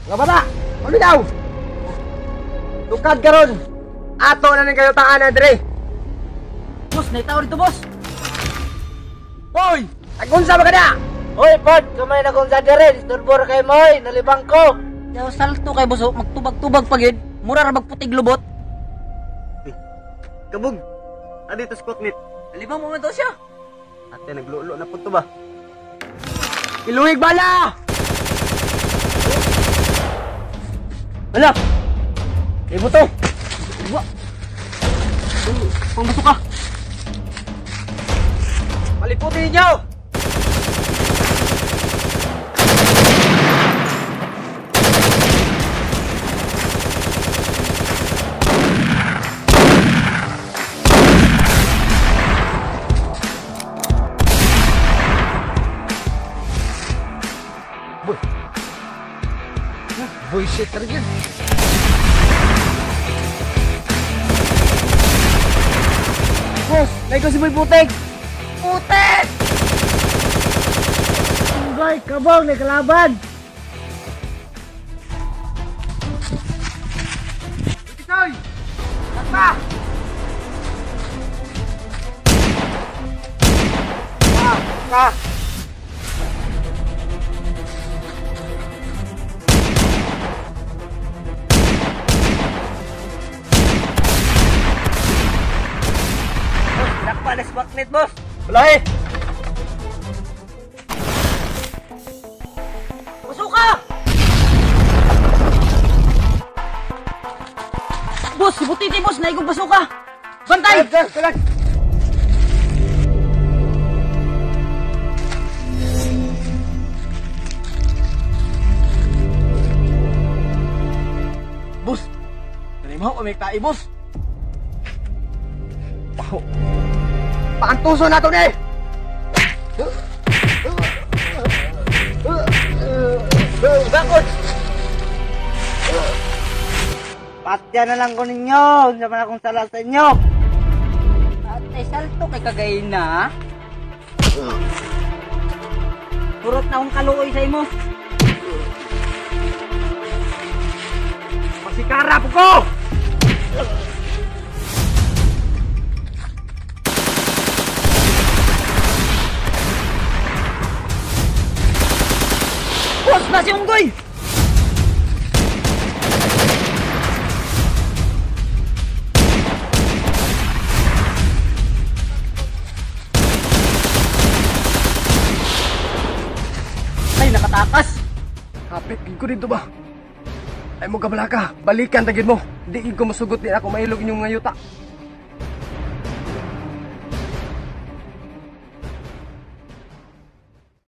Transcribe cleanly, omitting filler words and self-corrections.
Mga bata, ano daw? Tukad karon. Ato na ning kayo taan dire. Boss, naitaw dito, boss. Hoy, agunsa ba kada? Hoy, pod, kamay na kong sa dire, disturbo ra kay moy, nalibang ko. Yaw salto kay boss, oh. Magtubag-tubag pagid. Mura ra magputig lubot. Kabog. Adito squat meet. Nalibang mo man to siya. Ate naglulo na pud to ba? Iluhig bala! Hala! Ibo to! Wa. Pangbaso ka. Paliputin ninyo! Boy. Boy, shit, yun. Boss, naiko si Boy Putek! Putek! Unggoy, kabong, nakalaban. Kisoy! Takpa! Ah, Dakpa na si Baknet, boss. Wala eh! Basuka! Boss, si Butiti, boss, naigong basuka. Bantay! Kalag! Boss! Kanimo ko may tae, boss! Paho! Paantuso na to ni! Bakot! Patya na lang ko ninyo. Hindi naman akong sala sa inyo. Ate, salto kay kagay na. Purot na akong kaluoy sa imo. Pasikara po ko! Boss, na si Unggoy! Ay, nakatakas! Hapit, gid ko dito ba? Ay mo kabala ka, balikan tagid mo. Di gid ko musugot din ako mailog inyong mga yuta.